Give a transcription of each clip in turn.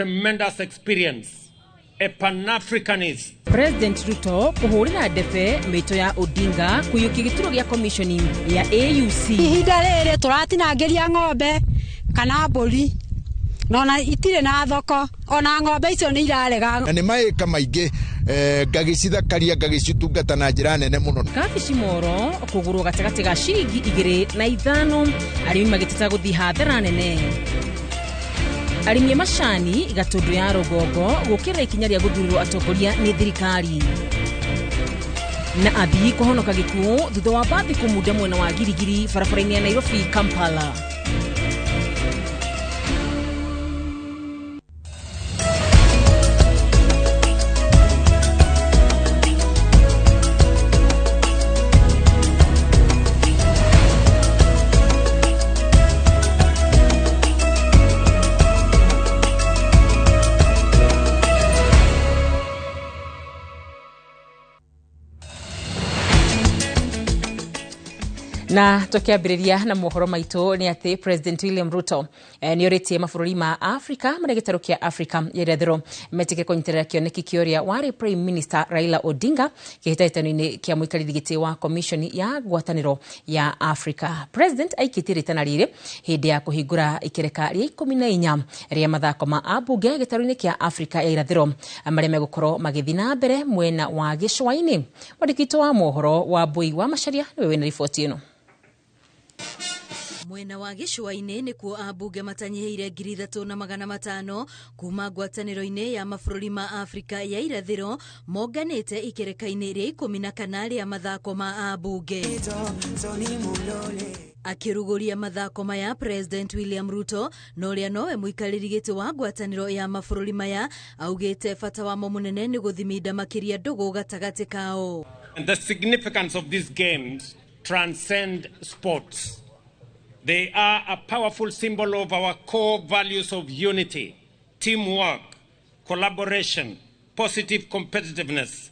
tremendous experience, a Pan-Africanist. President Ruto kũhũrĩra ndebe mĩto ya Odinga kũiyũkia gĩturwa gĩa commission ya AUC. Ihinda rĩrĩ tũratinangĩria ng'ombe kana mbũri nona itirĩ na thoko, ona ng'ombe icio nĩ irarega. Na nĩ maĩka maingĩ ngagĩcithakaria ngagĩcitungata na njĩra nene mũno. Kabici moro kũgũrwo gatagatĩ ga ciringi 2 na 5, arĩmi magĩteta gũthiĩ hathara nene. Arĩmi a macani Gatũndũ ya rũgongo gũkĩra ikinya rĩa gũthurĩrwo atongoria nĩ thirikari. Na athii kũhonoka gĩkuũ thutha wa mbathi kũmunda mwena wa Girigiri barabara-inĩ ya Nairobi Kampala. Na tukiambiriria na mohoro maitũ nĩ atĩ President William Ruto nĩ orĩtie mabũrũri ma Afrika marĩa gĩtarũ kĩa Afrika ya irathĩro metĩkĩre kũnyitĩrĩra kĩoneki kĩa ũrĩa warĩ Prime Minister Raila Odinga kĩhĩtahĩtano-inĩ kĩa mũikarĩri gĩtĩ wa Commission ya ngwatanĩro ya Afrika. President aikĩtie rĩtana rĩrĩ hĩndĩ ya kũhingũra ikereka rĩa 14 rĩa mathako ma ambunge gĩtarũ-inĩ kĩa Afrika ya irathĩro marĩa megũkorwo magĩthiĩ na mbere mwena wa gĩcũa-inĩ. Mwandĩki witũ wa mohoro wa Mbui wa Macharia nĩwe wĩna riboti ĩno. Mwena wa gĩcũa-inĩ nĩkuo ambunge matanyihĩire 3,500 kuma ngwatanĩro-inĩ ya mabũrũri ma Afrika ya irathĩro monganĩte ikereka-inĩ rĩa 14 rĩa mathako ma ambunge. Akĩrugũria mathako maya President William Ruto na ũrĩa nowe mũikarĩri gĩtĩ wa ngwatanĩro ya mabũrũri maya augĩte bata wamo mũnene nĩ gũthiminda makĩria ndũgũ gatagatĩ kao. And the significance of these games transcend sports. They are a powerful symbol of our core values of unity, teamwork, collaboration, positive competitiveness,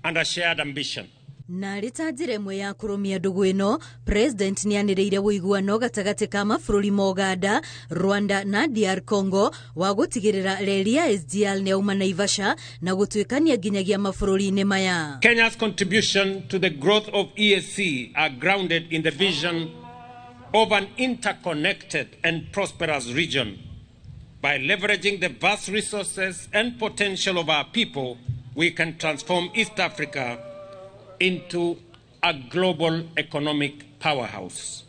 and a shared ambition. Na arĩ ta njĩra ĩmwe ya kũrũmia ndũgũ ĩno, President nĩanĩrĩire ũiguano gatagatĩ ka mabũrũri ma Uganda, Rwanda na DR Congo wa gũtigĩrĩra reri ya SGR nĩyauma Naivasha na gũtuĩkania nginyagia mabũrũri-inĩ maya. Kenya's contribution to the growth of EAC are grounded in the vision of an interconnected and prosperous region. By leveraging the vast resources and potential of our people, we can transform East Africa into a global economic powerhouse.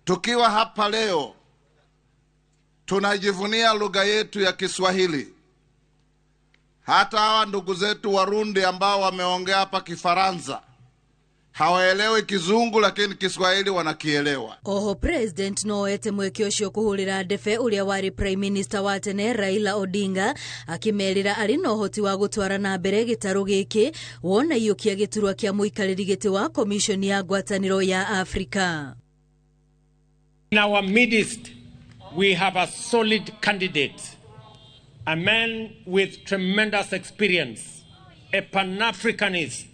Tukiwa hapa leo, tunajivunia lugha yetu ya Kiswahili. Hata hawa ndugu zetu Warundi ambao wameongea hapa Kifaransa hawaelewi Kizungu, lakini Kiswahili wanakielewa. Oho President no ete mweke ũcio kũhũrĩra ndebe ũrĩa warĩ Prime Minister wa tene Raila Odinga akĩmerĩra arĩ na ũhoti wa gũtwara na mbere gĩtarũ gĩkĩ wona iyũkia gĩturwa kĩa mũikarĩri gĩtĩ wa Commission ya ngwatanĩro ya Afrika. In our midst we have a solid candidate, a man with tremendous experience, a Pan-Africanist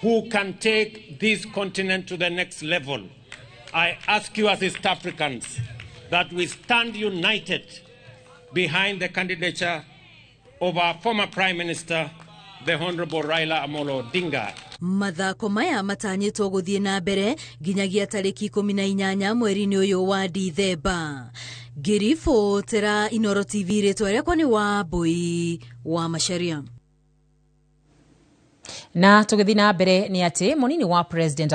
who can take this continent to the next level. I ask you as East Africans that we stand united behind the candidature of our former Prime Minister, the Honorable Raila Amolo Odinga. Mathako maya matanyĩtwo gũthiĩ na mbere nginyagia tarĩki 18 mweri-inĩ ũyũ wa Dithemba. Ngĩribotera Inooro TV, rĩtwa rĩakwa nĩ Wambui wa Macharia. Na tũgĩthiĩ na mbere nĩ atĩ mũnini wa President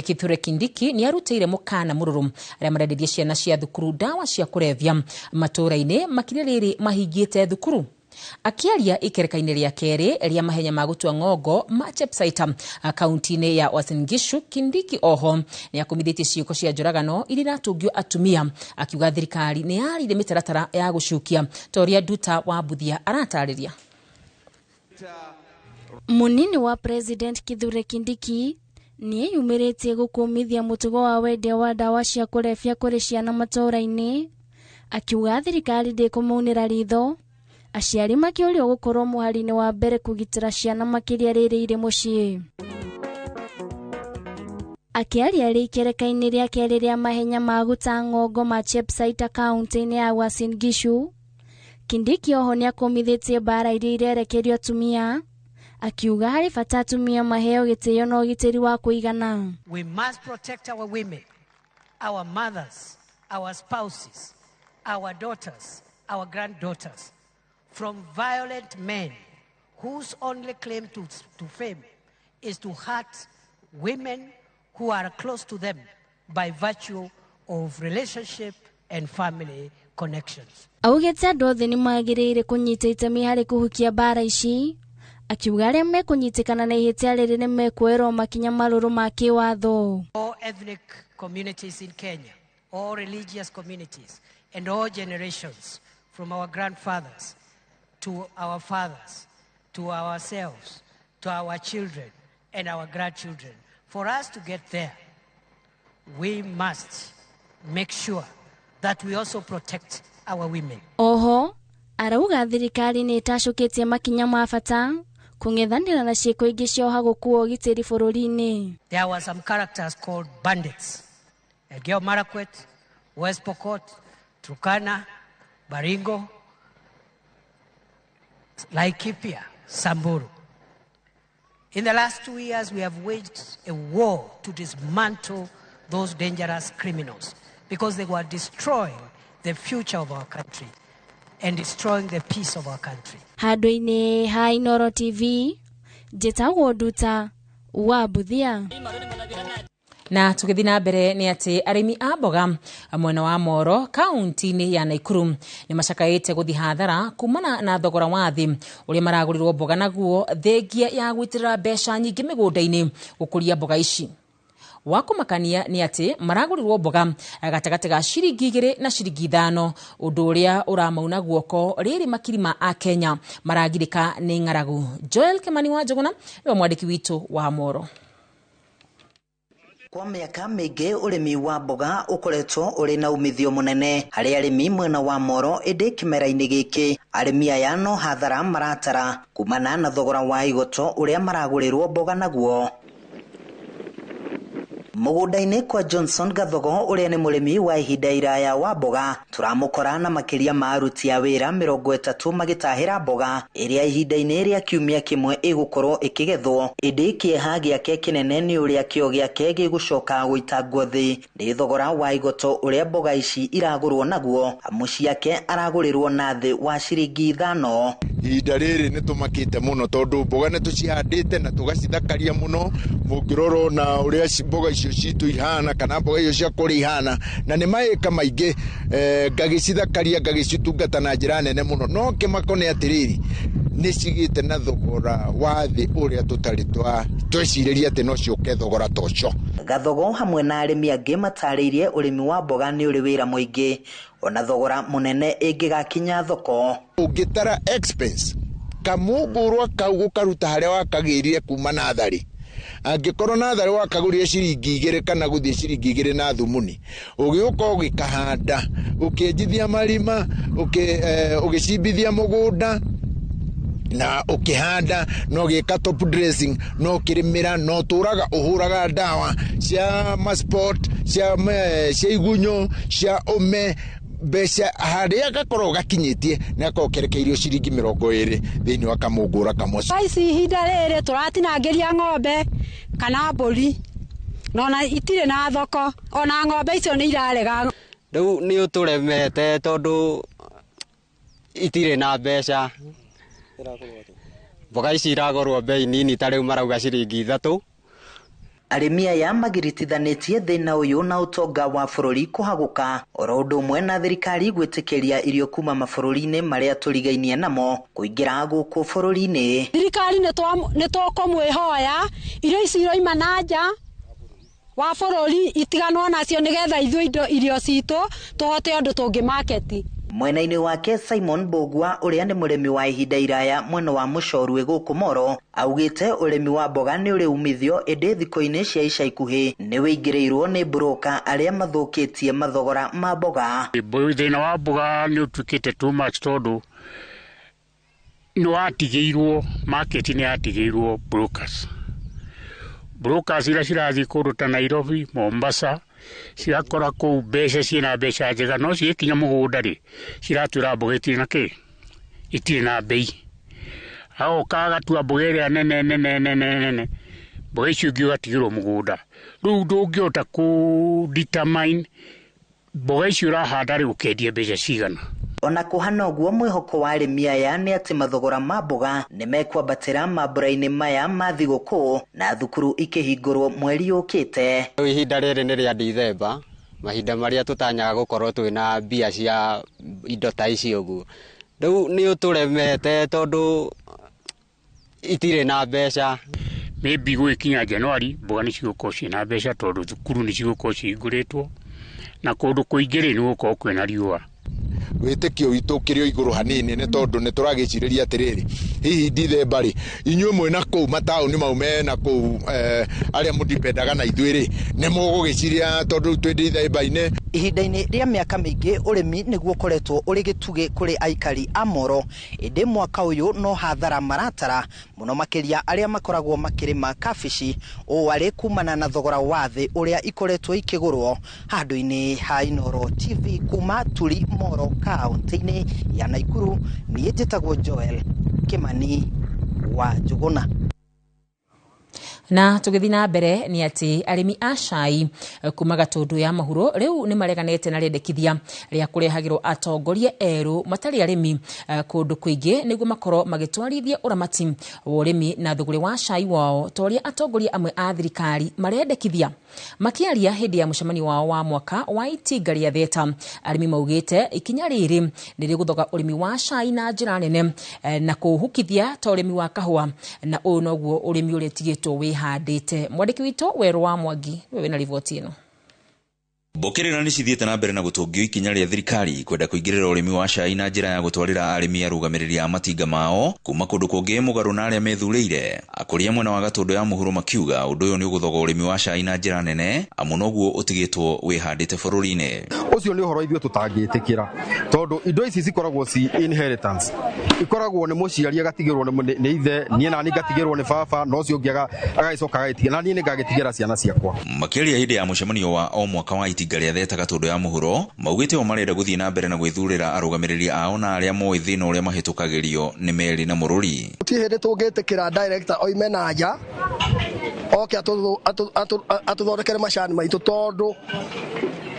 Kithure Kindiki nĩ arutĩire mũkana mũrũrũ arĩa marenderia ciana cia thukuru ndawa cia kũrebia matũũra-inĩ makĩria rĩrĩ mahingĩte thukuru. Akĩaria ikereka-inĩ rĩa kerĩ rĩa mahenya ma gũtua ng'ongo ma Chepsaita kaunti-inĩ ya Uasin Gishu, Kindiki oho nĩ akũmithĩtie ciĩko cia njũragano iria iratũngio atumia, akiuga thirikari nĩ yarĩire mĩtaratara ya gũcukia ta ũrĩa Nduta wa Mbuthia aratarĩria. Munini wa President Kithure Kindiki nĩeyumĩrĩtie gũkũmithia mũtugo wa wendia wa ndawa cia kũrebia kũrĩ ciana matũũra-inĩ, akiuga thirikari ndĩkũmaunĩra ritho. Aciari makĩũrio gũkorwo mũhari-inĩ wa mbere kũgitĩra ciana makĩria rĩrĩ irĩ mũciĩ. Akĩaria arĩ ikereka-inĩ rĩa kerĩ rĩa mahenya ma gũta ng'ongo ma Chepsaita kaunti-inĩ ya Uasin Gishu, Kindiki oho nĩakũmithĩtie mbara iria irerekerio atumia, akiuga harĩ bata atumia maheo gĩtĩo na ũgitĩri wa kũigana. We must protect our women, our mothers, our spouses, our daughters, our granddaughters from violent men whose only claim to fame is to hurt women who are close to them by virtue of relationship and family connections. Augĩte andũ othe nĩmagĩrĩire kũnyita itemi harĩ kũhukia mbara ici, akiuga arĩa mekũnyitĩkana na ihĩtia rĩrĩ nĩmekuoerwo makinya marũrũ ma kĩwatho. All ethnic communities in Kenya, all religious communities, and all generations, from our grandfathers to our fathers, to ourselves, to our children, and our grandchildren. For us to get there, we must make sure that we also protect our women. Oho, arauga thirikari nĩ ĩtacũkĩtie makinya ma bata kũng'ethanĩra na ciĩko ingĩ cia ũhagũku wa ũgitĩri bũrũri-inĩ. There were some characters called bandits. Elgeyo Marakwet, West Pokot, Turkana, Baringo, Laikipia, Samburu. In the last 2 years, we have waged a war to dismantle those dangerous criminals because they were destroying the future of our country and destroying the peace of our country. Handũ-inĩ ha Inooro TV, njĩtagwo Nduta wa Mbuthia. Na tũgĩthiĩ na mbere nĩ atĩ arĩmi a mboga mwena wa Moro kaunti-inĩ ya Nakuru nĩ macakaĩte gũthiĩ hathara kumana na thogora wa thĩ ũrĩa maragũrĩrwo mboga naguo thengia ya gũitĩrĩra mbeca nyingĩ mĩgũnda-inĩ gũkũria mboga ici. Wa kũmakania nĩ atĩ maragũrĩrwo mboga gatagatĩ ga ciringi 2 na ciringi 5, ũndũ ũrĩa ũramauna guoko rĩrĩ makiri ma Akenya maragirĩka nĩ ng'aragu. Joel Kimani wa Njũgũna nĩwe mwandĩki witũ wa Moro. Kwa mĩaka mĩingĩ ũrĩmi wa mboga ũkoretwo ũrĩ na umithio mũnene harĩ arĩmi mwena wa Moro, ĩndĩ kĩmera-inĩ gĩkĩ arĩmi aya no hathara maratara kumana na thogora wa igoto ũrĩa maragũrĩrwo mboga naguo. Mũgũnda-inĩ kwa Johnson Gathogo ũrĩa nĩ mũrĩmi wa ihinda iraya wa mboga, tũramũkora na makĩria ma aruti a wĩra 30 magĩtahĩra mboga ĩrĩa ihinda-inĩ rĩa kiumia kĩmwe ĩgũkorwo ĩkĩgethwo, ĩndĩ kĩeha gĩake kĩnene nĩ ũrĩa kĩo gĩake gĩgũcoka gũitangwo thĩ nĩ thogora wa igoto ũrĩa mboga ici iragũrwo naguo, amu ciake aragũrĩrwo na thĩ wa ciringi 5. Ihinda rĩrĩ nĩ tũmakĩte mũno tondũ mboga nĩ tũcihandĩte na tũgacithakaria mũno. Mũngĩrora na ũrĩa mboga icio citũ ihana kana mboga icio cia kũrĩa ihana, na nĩ maĩka maingĩ ngagĩcithakaria ngagĩcitungata na njĩra nene mũno, no kĩmako nĩ atĩrĩrĩ nĩ cigĩte na thogora wa thĩ ũrĩa tũtarĩ twecirĩria atĩ no ciũke thogora ta ũcio. Gathogo hamwe na arĩmi angĩ matarĩirie ũrĩmi wa mboga nĩ ũrĩ wĩra mũingĩ ona thogora mũnene ĩngĩgakinya thoko. Ũngĩtara expense kamũngũrwa kau gũkaruta harĩa wakagĩrire kuma natharĩ, angĩkorwo natharĩ wakagũrire ciringi 2 kana gũthiĩ ciringi 2 na thumuni, ũgĩũka ũgĩkahanda, ũkĩenjithia marima, ũgĩcimbithia mũgũnda na ũkĩhanda na ũgĩka top dressing na ũkĩrĩmĩra na ũtũraga ũhũraga ndawa cia masport cia igunyũ cia ũme, mbeca harĩa gakorwo gakinyĩtie nĩ gakorwo kerekeirio ciringi 20 thĩinĩ wa kamũngũra kamwe. Thaa ici ihinda rĩrĩ tũratinangĩria ng'ombe kana mbũri na ona itirĩ na thoko, ona ng'ombe icio nĩ irarega. Rĩu nĩ ũtũremete tondũ itirĩ na mbeca. Mboga ici iragũrwo bei nini ta rĩu marauga ciringi 3. Arĩmi aya magiritithanĩtie thĩna ũyũ na ũtonga wa bũrũri kũhagũka oro ũndũ ũmwe na thirikari gwĩtĩkĩria irio kuma mabũrũri-inĩ marĩa tũrigainie namo kũingĩra gũkũ bũrũri-inĩ. Thirikari nĩ tũkũmwĩhoya irio ici iroima na nja wa bũrũri itiganwo nacio nĩgetha ithuĩ irio citũ tũhote ũndũ tũngĩ market. Mwena-inĩ wake Simon Mbugua ũrĩa nĩ mũrĩmi wa ihinda iraya mwena wa Mũcorwe gũkũ Moro augĩte ũrĩmi wa mboga nĩ ũrĩ umithio, ĩndĩ thikũ-inĩ cia ica ikuhĩ nĩ wĩingĩrĩirwo nĩ broka arĩa mathũkĩtie mathogora ma mboga. Thĩna wa mboga nĩ ũtuĩkĩte too much tondũ nĩ watigĩirwo market, nĩ yatigĩirwo brokers. Brokers iria cirathiĩ kũndũ ta Nairobi, Mombasa, cirakora kũu mbeca ciĩna mbeca njega, no cigĩkinya mũgũnda rĩ ciratwĩra mboga ĩtirĩ na kĩ Itirĩ na mbei. Agoka agatua mboga ĩrĩa nene nene nene nene, mboga icio ingĩ ũgatigĩrwo mũgũnda. Rĩu ndũngĩhota kũ determine mboga icio ũrahanda rĩ ũkendie mbeca cigana. Ona kũhana ũguo, mwĩhoko wa arĩmi aya nĩ atĩ mathogora ma mboga nĩ mekwambatĩra mambura-inĩ maya ma thigũkũ na thukuru ikĩhingũrwo mweri ũkĩte. Rĩu ihinda rĩrĩ nĩ rĩa Dithemba, mahinda marĩa tũtanyaga gũkorwo twĩna mbia cia indo ta ici ũguo. Rĩu nĩ ũtũremete tondũ itirĩ na mbeca. Maybe gũgĩkinya Januari mboga nĩ cigũkorwo ciĩna mbeca tondũ thukuru nĩ cigũkorwo cihingũrĩtwo na kũndũ kũingĩ rĩ nĩ gũgũkorwo kwĩna riũa. Wĩtĩkio witũ ũkĩrĩ o igũrũ hanini nĩ tondũ nĩ tũragĩcirĩria atĩrĩrĩ, hihi Dithemba rĩ, inyuĩ mwĩna kũu mataũni mau mena kũu arĩa mũdipendaga na ithuĩ rĩ, nĩ mũgũgĩciria tondũ rĩu twĩ Dithemba-inĩ. Ihinda-inĩ rĩa mĩaka mĩingĩ ũrĩmi nĩguo ũkoretwo ũrĩ gĩtugĩ kũrĩ aikari a Moro, ĩndĩ mwaka ũyũ no hathara maratara mũno makĩria arĩa makoragwo makĩrĩma kabici, ũũ arĩ kumana na thogora wa thĩ ũrĩa ikoretwo ikĩgũrwo. Handũ-inĩ ha Inooro TV kuma Turi Moro kaunti-inĩ ya Naikuru, niĩ njĩtagwo Joel Kimani wa Njuguna. Na tũgĩthiĩ na mbere nĩ atĩ arĩmi a cai kuma Gatũndũ ya Mahuro rĩu nĩ mareganĩte na rĩendekithia rĩa kũrehagĩrwo atongoria erũ matarĩ arĩmi kũndũ kũingĩ nĩguo makorwo magĩtwarithia ũramati wa ũrĩmi na thũgũrĩ wa cai wao ta ũrĩa atongoria amwe a thirikari marendekithia. Makĩaria hĩndĩ ya mũcemanio wao wa mwaka wa itinga rĩa Theta, arĩmi maugĩte ikinya rĩrĩ nĩ rĩgũthoga ũrĩmi wa cai na njĩra nene na kũũhukithia ta ũrĩmi wa kahũa, na ũyũ noguo ũrĩmi ũrĩa ũtigĩtwo wĩhandĩte. Mwandĩki witũ Werũ wa Mwangi nĩwe wĩna riboti ĩno. Mbũkĩrĩra nĩ cithiĩte na mbere na gũtũngio ikinya rĩa thirikari kwenda kũingĩrĩra ũrĩmi wa cai na njĩra ya gũtwarĩra arĩmi arũgamĩrĩri a matinga mao kuma kũndũ kũngĩ mũgarũ na arĩa methurĩire. Akũria mwena wa Gatũndũ ya Mũhuro makiuga ũndũ ũyũ nĩ ũgũthoga ũrĩmi wa cai na njĩra nene amu noguo ũtigĩtwo wĩhandĩte bũrũri-inĩ. Ũcio nĩ ũhoro ithuĩ tũtangĩtĩkĩra tondũ indo ici cikoragwo ci inheritance, ikoragwo nĩ mũciari agatigĩrwo nĩ ithe, niĩ nani ngatigĩrwo nĩ baba, na ũcio ũngĩ agagĩcoka agagĩtigĩra, na niĩ nĩngagĩtigĩra ciana ciakwa. Makĩaria hĩndĩ ya mũcemanio wa o mwaka wa itinga rĩa Theta Gatũndũ ya Mũhuro maugĩte o marenda gũthiĩ na mbere na gwĩthurĩra arũgamĩrĩri ao na arĩa moĩ thĩna ũrĩa mahĩtũkagĩrio nĩ meri na mũrũri. Gũtirĩ hĩndĩ tũngĩtĩkĩra director oime na nja oke atũthondekere macani maitũ tondũ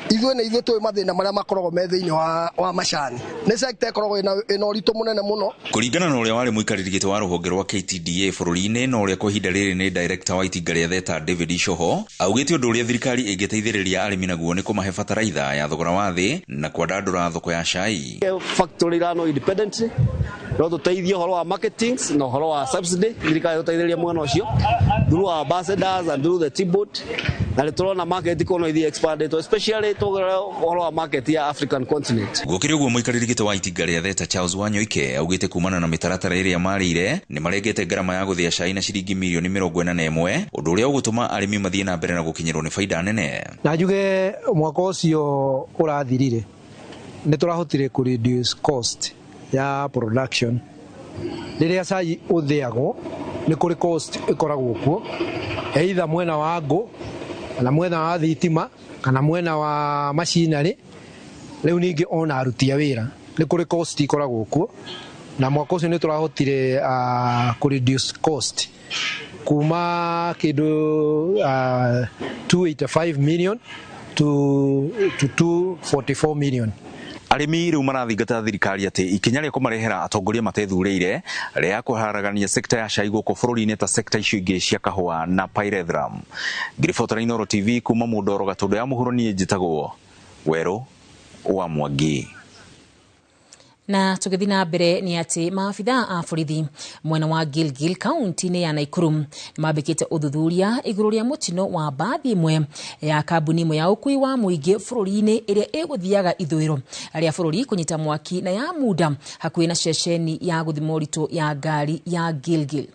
ithuĩ nĩ ithuĩ tũĩ mathĩna marĩa makoragwo me thĩinĩ wa macani. Nĩ sector ĩkoragwo ĩna ũritũ mũnene mũno. Kũringana na ũrĩa warĩ mũikarĩri gĩtĩ wa rũhonge rwa KTDA bũrũri-inĩ na ũrĩa kwa ihinda rĩrĩ nĩ director wa itinga rĩa Theta David Icoho augĩte ũndũ ũrĩa thirikari ĩngĩteithĩrĩria arĩmi naguo nĩ kũmahe bataraitha ya thogora wa thĩ na kwandandũra thoko ya cai. Factory rano independently no tũteithie ũhoro wa marketing na ũhoro wa subsidy, thirikari ĩtũteithĩrĩrie mwena ũcio through our ambassadors and through the tea board, na nĩ tũrona market kono ithiĩ expanded especially tũgerera ũhoro wa market ya African continent. Gũkĩrĩ ũguo mũikarĩri gĩtĩ wa itinga rĩa Theta Charles Wanyoike augĩte kumana na mĩtaratara ĩrĩa marĩire nĩ marengete ngarama ya gũthĩa cai na ciringi mirioni 41, ũndũ ũrĩa ũgũtũma arĩmi mathiĩ na mbere na gũkinyĩrwo nĩ baida nene. Na njuge mwaka ũcio ũrathirire nĩ tũrahotire kũ reduce cost ya production. Rĩrĩa cai ũthĩagwo nĩ kũrĩ cost ĩkoragwo kuo, either mwena wa ngũ kana mwena wa thitima kana mwena wa machinery. Rĩu ningĩ ona aruti a wĩra nĩ kũrĩ cost ikoragwo kuo, na mwaka ũcio nĩ tũrahotire kũ reduce cost kuma kĩndũ 285 million to 244 million. Arĩmi rĩu marathingata thirikari atĩ ikinya rĩa kũmarehera atongoria matethurĩire rĩa kũharagania sekta ya cai gũkũ bũrũri-inĩ ta sekta icio ingĩ cia kahũa na pyrethrum. Ngĩribotera Inooro TV kuma Mũndoro Gatũndũ ya Mũhuro, niĩ njĩtagwo Werũ wa Mwangi. Na tũgĩthiĩ na mbere nĩ atĩ maabitha a borithi mwena wa Gilgil kaunti-inĩ ya Nakuru mambĩkĩte ũthuthuria igũrũ rĩa mũtino wa mbathi ĩmwe ya kambuni ĩmwe ya ũkui wa mũingĩ bũrũri-inĩ ĩrĩa ĩgũthiaga ithũĩro rĩa bũrũri kũnyita mwaki na ya muda hakuhĩ na ceceni ya gũthima ũritũ ya ngari ya Gilgil.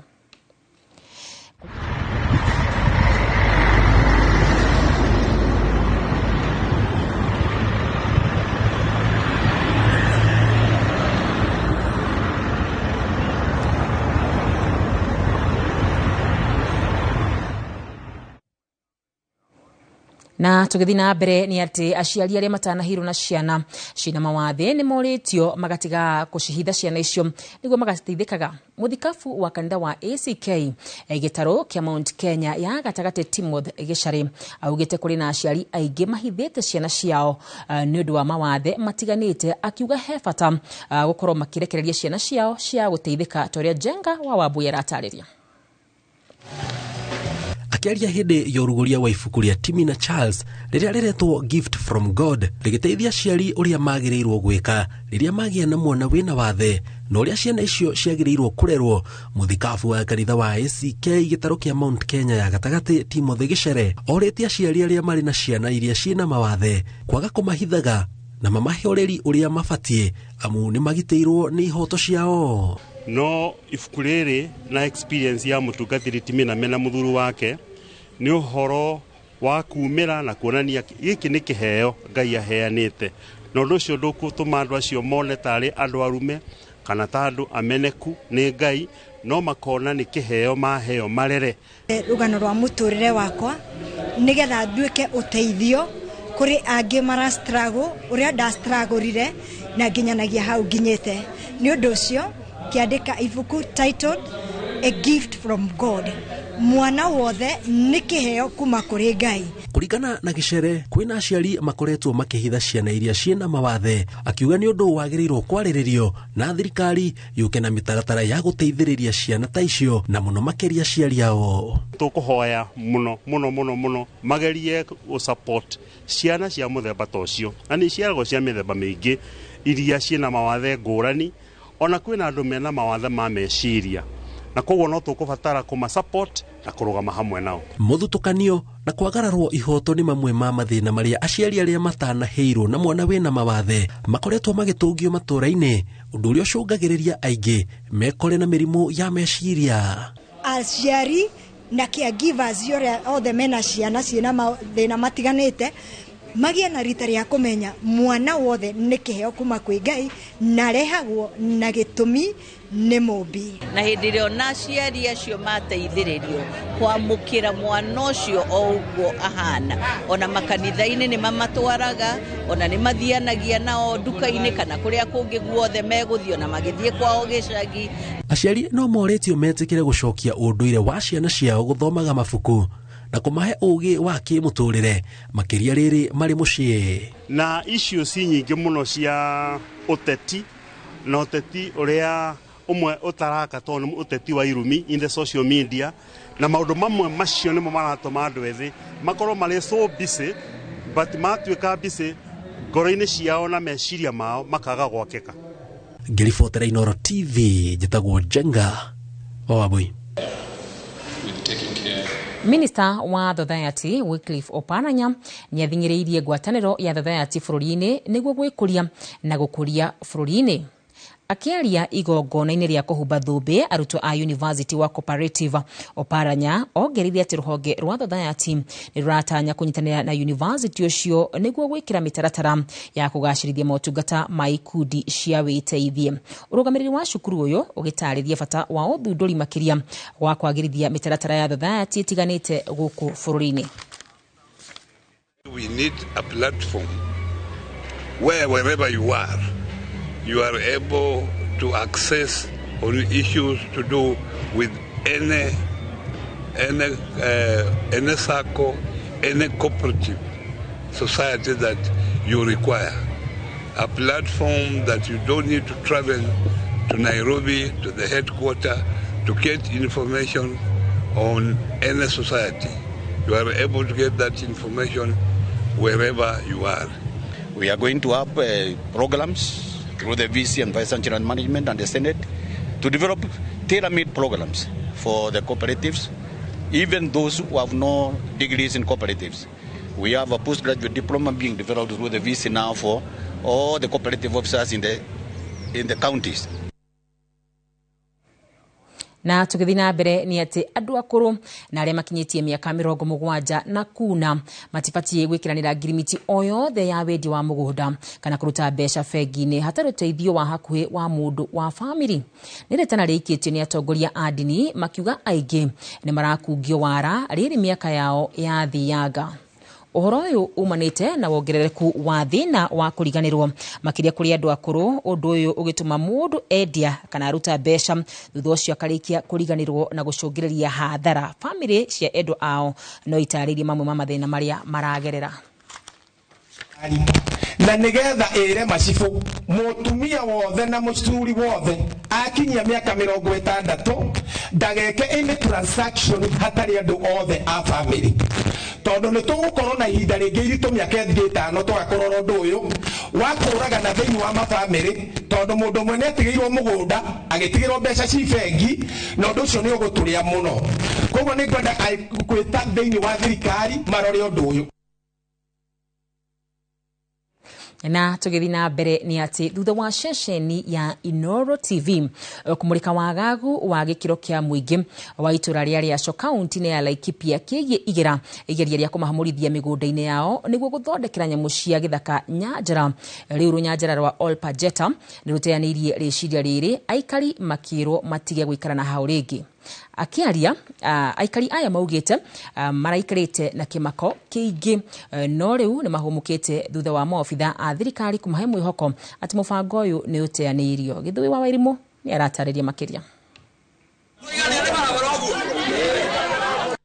Na tũgĩthiĩ na mbere nĩ atĩ aciari arĩa matanahirwo na ciana cina mawathe nĩ morĩtio magatiga kũcihitha ciana icio nĩguo magateithĩkaga. Mũthikabu wa kanitha wa ACK gĩtarũ kĩa Mount Kenya ya gatagatĩ Timothy Gĩcarĩ augĩte kũrĩ na aciari aingĩ mahithĩte ciana ciao nĩ ũndũ wa mawathe matiganĩte, akiuga he bata gũkorwo makĩrekereria ciana ciao cia gũteithĩka ta ũrĩa Njenga wa Wambui aratarĩria. Akĩaria hĩndĩ ya ũrugũria wa ibuku rĩa Timmy na Charles rĩrĩa rĩretwo Gift from God rĩgĩteithia aciari ũrĩa magĩrĩirwo gwĩka rĩrĩa magĩa na mwana wĩna wathe na ũrĩa ciana icio ciagĩrĩirwo kũrerwo, mũthikabu wa kanitha wa ACK gĩtarũ kĩa Mount Kenya ya gatagatĩ Timothy Gĩcere orĩtie aciari arĩa marĩ na ciana iria ciĩna mawathe kwaga kũmahithaga na mamahe ũreri ũrĩa mabatiĩ amu nĩ magitĩirwo nĩ ihoto ciao. No ibuku rĩrĩ na experience ya mũtungatĩri Timmy na mena mũthuri wake nĩ ũhoro wa kumĩra na kuonania gĩkĩ nĩ kĩheo Ngai aheanĩte, na ũndũ ũcio ndũgũtũma andũ acio mone tarĩ andũ arume kana ta andũ ameneku nĩ Ngai, no makona nĩ kĩheo maheo marere. Rũgano rwa mũtũrĩre wakwa nĩgetha nduĩke ũteithio kũrĩ angĩ mara struggle ũrĩa nda struggle na nginyanagia hau nginyĩte. Nĩ ũndũ ũcio kĩandĩka ibuku titled A Gift from God. Mwana wothe nĩ kĩheo kuma kũrĩ Ngai. Kũringana na Gĩcere, kwĩna aciari makoretwo makĩhitha ciana iria ciĩna mawathe, akiuga nĩ ũndũ wagĩrĩirwo kwarĩrĩrio na thirikari yũke na mĩtaratara ya gũteithĩrĩria ciana ta icio na mũno makĩria aciari ao. Tũkũhoya mũno mũno mũno mũno magerie gũ-support ciana cia mũthemba ta ũcio, na nĩ ciaragwo cia mĩthemba mĩingĩ iria ciĩna mawathe ngũrani, ona kwĩna andũ mena mawathe ma meciria, na koguo no tũkũbatara kũma support na kũrũgama hamwe nao. Mũthutũkanio na kwagararwo ihoto nĩ mamwe ma mathĩna marĩa aciari arĩa matanaheirwo na mwana wĩna mawathe makoretwo magĩtũngio matũra-inĩ, ũndũ ũrĩa ũcũngagĩrĩria aingĩ mekore na mĩrimũ ya meciria. Aciari na caregivers ũrĩa othe mena ciana ciĩna mathĩna matiganĩte magĩe na rita rĩa kũmenya mwana wothe nĩ kĩheo kuma kwĩ Ngai na arehagwo na gĩtũmi nĩ Mũmbi. Na hĩndĩ ĩrĩa ona aciari acio mateithĩrĩrio kwamũkĩra mwana ũcio o ũguo ahana, ona makanitha-inĩ nĩ mamatwaraga, ona nĩ mathianagia nao nduka-inĩ kana kũrĩa kũngĩ guothe megũthiĩ, ona magĩthiĩ kwao gĩcagi. Aciari no morĩtio metĩkĩre gũcokia ũndũire wa ciana ciao gũthomaga mabuku na kũmahe ũgĩ wa kĩmũtũrĩre makĩria rĩrĩ marĩ mũciĩ. Na icio ci nyingĩ mũno cia ũteti, na ũteti ũrĩa ũmwe ũtaraka tondũ nĩ ũteti wa irumi in the social media, na maũndũ mamwe macio nĩmo maratũma andũ ethĩ makorwo marĩ so busy, but matuĩka busy ngoro-inĩ ciao na meciria mao makaga gwakĩka. Ngĩribotera Inooro TV, njĩtagwo Njenga wa Wambui. Minister wa Thothayaty Wycliffe Oparanya nĩathing'ĩrĩirie ngwatanĩro ya Thothayaty bũrũri-inĩ nĩguo gwĩkũria na gũkũria bũrũri-inĩ. Akĩaria igongona-inĩ rĩa kũhumba thũmbĩ arutwo a University wa Cooperative, Oparanya ongereire atĩ rũhonge rwa Thothayaty nĩ rũratanya kũnyitanĩra na university ũcio nĩguo gwĩkĩra mĩtaratara ya kũgacĩrithia motungata ma ikundi cia wĩteithie. Ũrũgamĩrĩri wa cukuru ũyũ ũgĩtarĩria bata wa ũthundũri makĩria wa kwagĩrithia mĩtaratara ya Thothayaty ĩtiganĩte gũkũ bũrũri-inĩ. We need a platform where wherever you are, you are able to access on issues to do with any SACCO, any cooperative society that you require. A platform that you don't need to travel to Nairobi, to the headquarters, to get information on any society. You are able to get that information wherever you are. We are going to have programs through the VC and Vice Chancellor Management and the Senate to develop tailor-made programs for the cooperatives, even those who have no degrees in cooperatives. We have a postgraduate diploma being developed through the VC now for all the cooperative officers in the counties. Na tũgĩthiĩ na mbere nĩ atĩ andũ akũrũ na arĩa makinyĩtie mĩaka 70 na kuna matibatiĩ gwĩkĩranĩra ngirimiti o yothe ya wendia wa mũgũnda kana kũruta mbeca bengi-inĩ hatarĩ ũteithio wa hakuhĩ wa mũndũ wa bamĩrĩ. Nĩ rĩtana rĩikĩtio nĩ atongoria a ndini makiuga aingĩ nĩ marakungio wara rĩrĩ mĩaka yao yathianga. Ũhoro ũyũ umanĩte na wongerereku wa thĩna wa kũriganĩrwo makĩria kũrĩ andũ akũrũ, ũndũ ũyũ ũgĩtũma mũndũ endia kana aruta mbeca thutha ũcio akarĩkia kũriganĩrwo na gũcũngĩrĩria hathara. Bamĩrĩ cia endwa ao no itarĩrie mamwe ma mathĩna marĩa maragerera. Na nigetha ire macibu mutumia wothe na mucuri wothe akinyia miaka 60 ndageke any transaction hatari andu othe a family, tondu ni tugukorwo na ihinda ringi iritu miaka ĩngĩ 5 tugakorwo undu uyu wa kuragana thiini wa mabamĩrĩ, tondu mundu ũmwe nĩatigĩirwo mũgũnda agĩtigĩrwo mbeca ci bengi na ũndũ ũcio nĩ ũgũtũrĩa mũno. Koguo nĩ ngwenda gwĩta thĩinĩ wa thirikari marore ũndũ ũyũ. Na tũgĩthiĩ na mbere nĩ atĩ thutha wa ceceni ya Inooro TV kũmũrĩka wagagu wa gĩkĩro kĩa mũingĩ wa itũra rĩa Rĩaco kaunti-inĩ ya Laikipia kĩgiĩ igeria rĩa kũmahamũrithia mĩgũnda-inĩ yao nĩguo gũthondekera nyamũ cia gĩthaka nyanjara. Rĩu rũnyanjara rwa Olpajeta nĩ rũteanĩirie rĩciria rĩrĩ, aikari makĩrwo matige gũikara na hau rĩngĩ. Akiaria aikari aya maugĩte maraikarĩte na kĩmako kĩingĩ, no rĩu nĩ mahũmũkĩte thutha wa maobitha a thirikari kũmahe mwĩhoko atĩ mũbango ũyũ nĩ ũteanĩirio. Gĩthũi wa Wairimũ nĩ aratarĩria makĩria.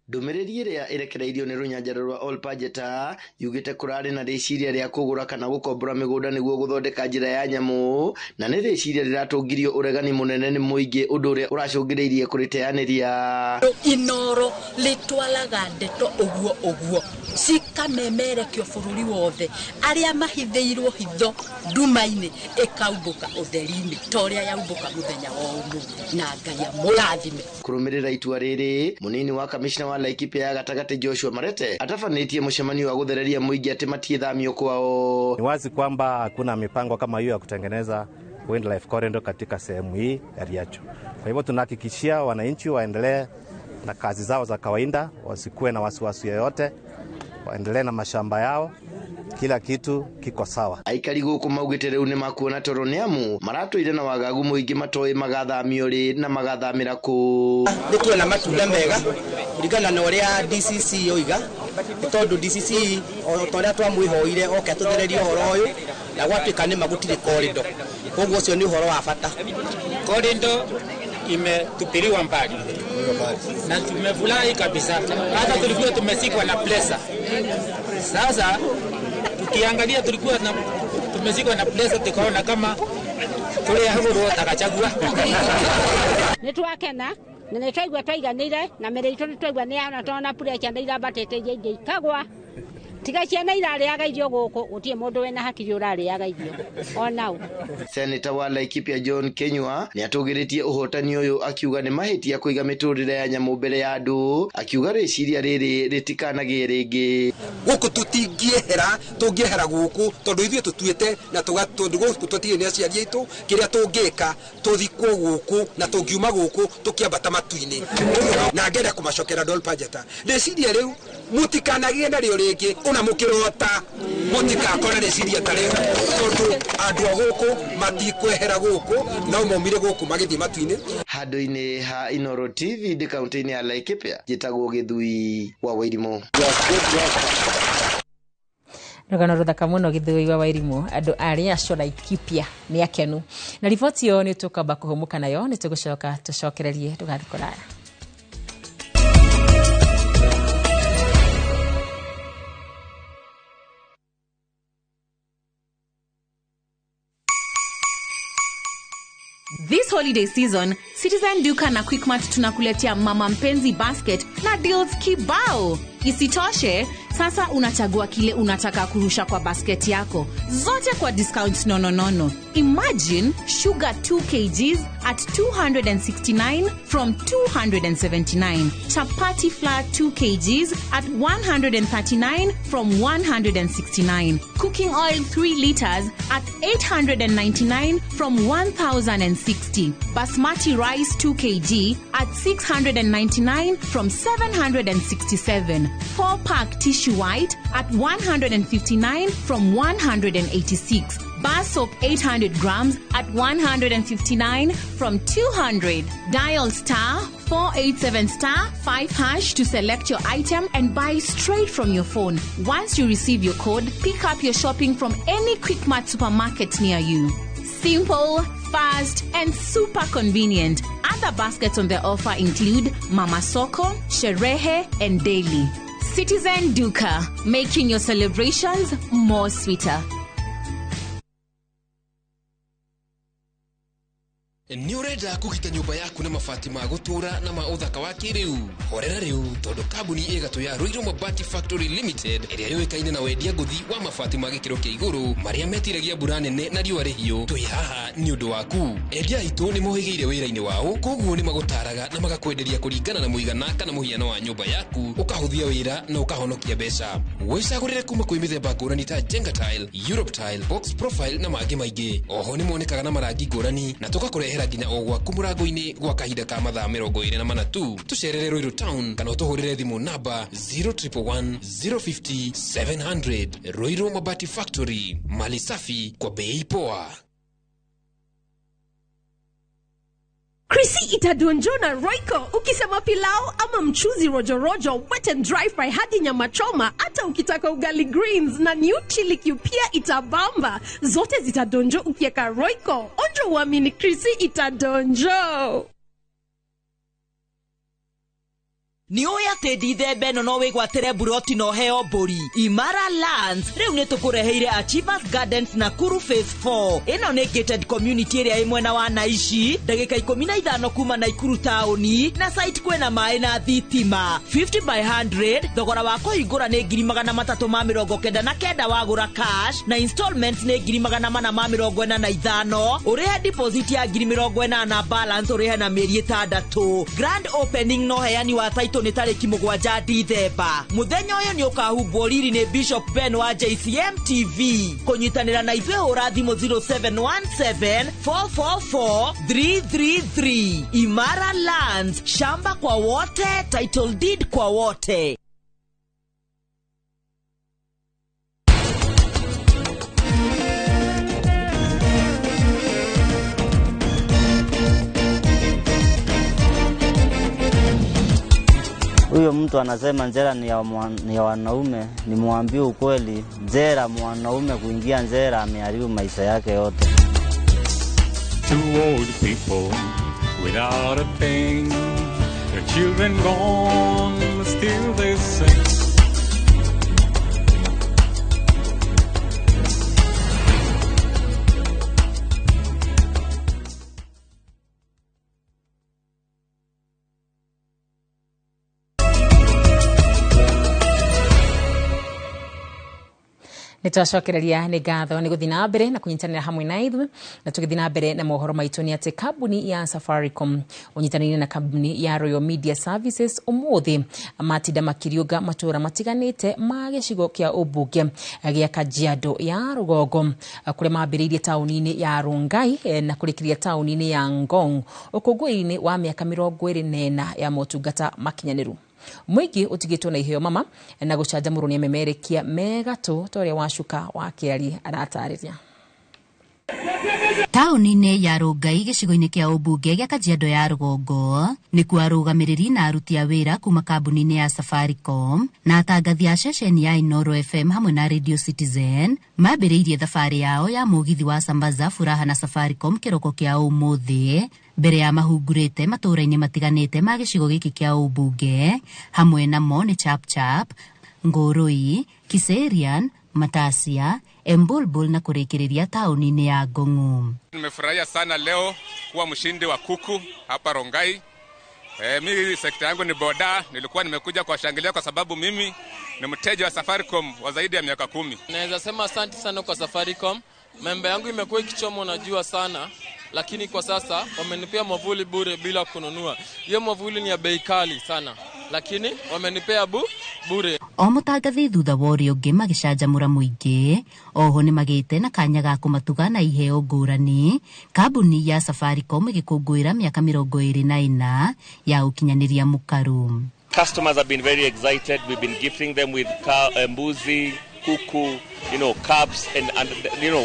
Ndũmĩrĩri ĩrĩa ĩrekereirio nĩ rũnyanjara rwa Olpajeta yugĩte kũrarĩ na rĩciria rĩa kũgũra kana gũkombora mĩgũnda nĩguo gũthondeka njĩra ya nyamũ, na nĩ rĩciria rĩratũngirio ũregani mũnene nĩ mũingĩ, ũndũ ũrĩa ũracũngĩrĩirie kũrĩteanĩria. Inooro rĩtwaraga ndeto ũguo ũguo cikamemerekio bũrũri wothe, arĩa mahithĩirwo hitho nduma-inĩ ĩkaumbũka ũtheri-inĩ ta ũrĩa yaumbũka mũthenya wa ũmũthĩ, na Ngai amũrathime. Kũrũmĩrĩra itua rĩrĩ, mũnini wa kamishna wa Laikipia ya gatagatĩ Joshua Marete atafanĩtie mũcemanio wa gũthereria mũingĩ atĩ matiĩthamio kwao. Ni wazi kwamba hakuna mipango kama hiyo ya kutengeneza wildlife corridor katika sehemu hii ya Riacho. Kwa hivyo tunahakikishia wananchi waendelee na kazi zao za kawaida, wasikuwe na wasiwasi yoyote, waendelee na mashamba yao, kila kitu kiko sawa. Aikari gũkũ maugĩte rĩu nĩ makuona toro nĩ amu maratũire na wagagu mũingĩ matoĩ magathamio rĩ na magathamĩra kũ. Nĩ tuona matunda mega kũringana na ũrĩa DCC yoiga, nĩ tondũ DCC o ta ũrĩa twamwĩhoire oke atũthererie ũhoro ũyũ, na gwatuĩka nĩ ma gũtirĩ corridor, koguo ũcio nĩ ũhoro wa bata. Corridor imetupiliwa mbali na tumefurahi kabisa, hata tulikuwa tumesikwa na plesa. Sasa tukiangalia tulikuwa tumezikwa na plesa, tukaona kama tuli hagurwo takachagua. Nĩ twakena na nĩ twaigua twaiganĩire na mĩrĩ itũ nĩ twaigua nĩ yana tona pressure nĩ irambatĩte iria ingĩ ikagwa. Tiga ciana irarĩaga irio gũkũ gũtirĩ mũndũ wĩna hakiri ũrarĩaga irio onau. Seneta wa Laikipia John Kenyua nĩ atũgĩrĩtie ũhotani ũyũ akiuga nĩ mahĩtia kũiga mĩtũrĩre ya nyamũ mbere ya andũ, akiuga rĩciria rĩrĩ rĩtikanagĩe rĩngĩ. Gũkũ tũtingĩehera, tũngĩehera gũkũ tondũ ithuĩ tũtuĩte na tondũ gũkũ tũtirĩ nĩ aciari aitũ, kĩrĩa tũngĩka tũthikwo gũkũ na tũngiuma gũkũ tũkĩambata matu-inĩ. Na ngenda kũmacokera andũ a Olpajeta, rĩciria rĩu mũtikanagĩe narĩo rĩngĩ, ona mũkĩrota mũtigakore rĩciria ta rĩu, tondũ andũ a gũkũ matikwehera gũkũ no maumire gũkũ magĩthiĩ matu-inĩ. Handũ-inĩ ha Inooro TV ndĩ kaunti-inĩ ya Laikipia, njĩtagwo Gĩthui wa Wairimũ. Rũgano rũthaka mũno Gĩthui wa Wairimũ, andũ arĩa acio Laikipia nĩ akenu. Na riboti ĩyo nĩ tũkwamba kũhũmũka nayo, nĩ tũgũcoka tũcokererie, ndũgathiĩ kũraya. This holiday season, Citizen Duka na Quickmart tunakuletea Mama Mpenzi Basket na deals kibao. Isitoshe, sasa unachagua kile unataka kurusha kwa basket yako. Zote kwa discounts nononono. Imagine sugar 2 kgs at 269 from 279. Chapati flour 2 kgs at 139 from 169. Cooking oil 3 liters at 899 from 1,060. Basmati rice 2 kg at 699 from 767. 4-pack tissue white at 159 from 186. Bar soap 800 grams at 159 from 200. Dial star 487 star 5 hash to select your item and buy straight from your phone. Once you receive your code, pick up your shopping from any Quickmart supermarket near you. Simple, fast, and super convenient. Other baskets on the offer include Mama Soko, Sherehe, and Daily. Citizen Duka, making your celebrations more sweeter. Nĩ ũrenda kũgita nyũmba yaku na mabati ma gũtũũra na ma ũthaka wa kĩrĩu? Horera rĩu, tondũ kambuni ĩgatũ ya Ruiru Mabati Factory Limited, ĩrĩa yũĩkaine na wendia ngũthi wa mabati ma gĩkĩro kĩa igũrũ marĩa metiragia mbura nene na riũa rĩhiũ, twĩ haha nĩ ũndũ waku. Endia aitũ nĩ mohĩgĩire wĩra-inĩ wao, koguo nĩ magũtaraga na magakwenderia kũringana na mũigana kana mũhiano wa nyũmba yaku, ũkahũthia wĩra na ũkahonokia mbeca. Wĩcagũrĩre kuma kwĩ mĩthemba ngũrani ta Jenga Tile, Europe Tile, Box Profile na mangĩ maingĩ. Oho nĩ monekaga na marangi ngũrani na tũgakũrehera nginya o gwaku mũrango-inĩ gwa kahinda ka mathaa 24 tu. Tũcerere Ruiru Town kana ũtũhũrĩre thimũ namba 0111 050 700. Ruiru Mabati Factory, mali safi kwa bei poa. Krisi itadonjo na Royco. Ukisema pilau ama mchuzi rojorojo, wet and dry fry hadi nyama choma, hata ukitaka ugali greens na new chili cube pia itabamba. Zote zitadonjo ukieka Royco. Onjo uamini, Krisi itadonjo. Nĩ ũĩ atĩ ndithemba ĩno no wĩgwatĩre mburoti na ũheo mbũri? Imara Lands rĩu nĩ tũkũreheire Achievers Gardens Nakuru Phase 4. Ĩno nĩ gated community ĩrĩa ĩ mwena wa Naishi, ndagĩka 15 kuma Naikuru taũni, na site kwĩna maĩ na thitima. 50 by 100, thogora wa kũhingũra nĩ 399,000 wagũra cash, na installments nĩ 445,000. Ũrĩhe deposit ya 80,000, balance ũrĩhe na mĩeri 6. Grand opening no heani wa title nĩ tarĩki 7 Dithemba. Mũthenya ũyũ nĩ ũkahumbwo riri nĩ Bishop Ben wa JCM TV. Kũnyitanĩra na ithuĩ hũra thimũ 0717 444 333. Imara Lands, shamba kwa wote, title deed kwa wote. Huyo mtu anasema njera ni ya wanaume, nimwambie ukweli, njera mwanaume kuingia njera ameharibu maisha yake yote. Two old people without a thing, their children gone, still they sing. Nĩ twacokereria nĩ ngatho nĩ gũthiĩ na mbere na kũnyitanĩra hamwe na ithuĩ, na tũgĩthiĩ na mbere na mohoro maitũ nĩ atĩ kambuni ya Safaricom ũnyitanĩire na kambuni ya Royal Media Services ũmũthĩ matinda makĩriũnga matũũra matiganĩte ma gĩcigo kĩa ũmbunge gĩa Kajiado ya rũgongo, kũrĩa mambĩrĩirie taũni-inĩ ya Rongai na kũrĩkĩria taũni-inĩ ya Ngong ũkũngũĩri-inĩ wa mĩaka 24 ya motungata makinyanĩru. Mũingĩ ũtigĩtwo na iheo mama na gũcanjamũrwo nĩ amemerekia megatũ ta ũrĩa Wacuka wa Kĩari aratarĩria. Taũni-inĩ ya Rongai gĩcigo-inĩ kĩa ũmbunge gĩa Kajiado ya rũgongo nĩkuo arũgamĩrĩri na aruti a wĩra kuma kambuni-inĩ ya Safaricom na atangathi a ceceni ya Inoro FM hamwe na Radio Citizen mambĩrĩirie thabarĩ yao ya mũgithi wa Sambaza Furaha na Safaricom kĩroko kĩa ũmũthĩ mbere ya mahungurĩte matũũra-inĩ matiganĩte ma gĩcigo gĩkĩ kĩa ũmbunge, hamwe namo nĩ Chapchap, Ngũrũi, Kiserian, Matasia, Embulbul na kũrĩkĩrĩria taũni-inĩ ya Ngong'u. Nimefurahia sana leo kuwa mshindi wa kuku hapa Rongai. Mimi sekta yangu ni boda, nilikuwa nimekuja kuwashangilia kwa sababu mimi ni mteja wa Safaricom wa zaidi ya miaka 10. Naweza sema asante sana kwa Safaricom. Membe yangu imekuwa ikichomwa na jua sana, lakini kwa sasa wamenipea mwavuli bure bila kununua. Hiyo mwavuli ni ya bei kali sana, lakini wamenipea bure. O mũtangathi thutha wa ũrĩa ũngĩ magĩcanjamũra mũingĩ, oho nĩ magĩte na kanya ga kũmatuga na iheo ngũrani. Kambuni ya Safaricom ĩgĩkũngũĩra mĩaka 24 ya ũkinyanĩria mũkaru. Customers have been very excited. We've been gifting them with cow, mbuzi, kuku, cups, and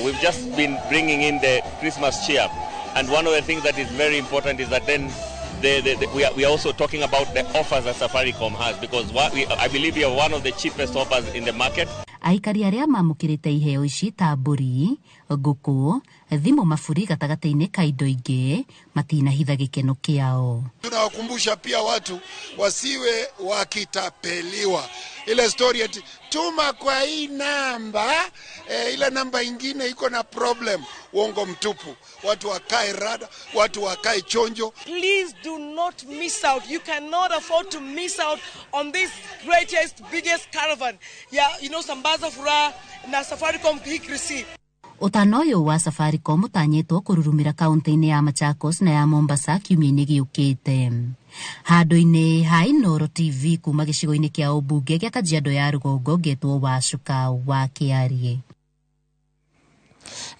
we've just been bringing in the Christmas cheer. And one of the things that is very important is that then we are also talking about the offers that Safaricom has, because I believe we are one of the cheapest offers in the market. Aikari arĩa mamũkĩrĩte iheo ici ta mbũri, ngũkũ, thimũ, maburi gatagatĩ-inĩ ka indo ingĩ matinahitha gĩkeno kĩao. Tunawakumbusha pia watu wasiwe wakitapeliwa. Ile story eti tuma kwa hii namba, ile namba ingine iko na problem. Uongo mtupu. Watu wakae rada, watu wakae chonjo. Please do not miss out. You cannot afford to miss out on this greatest, biggest caravan. Yeah, Sambaza Furaha na Safaricom Hikrishi. Ũtana ũyũ wa Safaricom ũtanyĩtwo kũrurumĩra kaunti-inĩ ya Machakos na ya Mombasa kiumia-inĩ gĩũkĩte. Handũ-inĩ ha Inooro TV kuma gĩcigo-inĩ kĩa ũmbunge gĩa Kajiado ya rũgongo ngetwo Wacuka wa Kĩarie.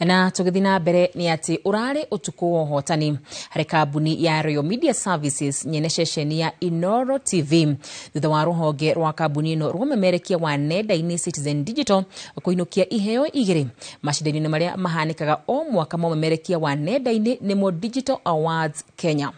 Na tũgĩthiĩ na mbere nĩ atĩ ũrarĩ ũtukũ wa ũhotani harĩ kambuni ya Royal Media Services nyene ceceni ya Inooro TV thutha wa rũhonge rwa kambuni ĩno rũmemerekia wa nenda-inĩ Citizen Digital kũinũkia iheo igĩrĩ macindano-inĩ marĩa mahanĩkaga o mwaka ma ũmemerekia wa nenda-inĩ nĩmo Digital Awards Kenya.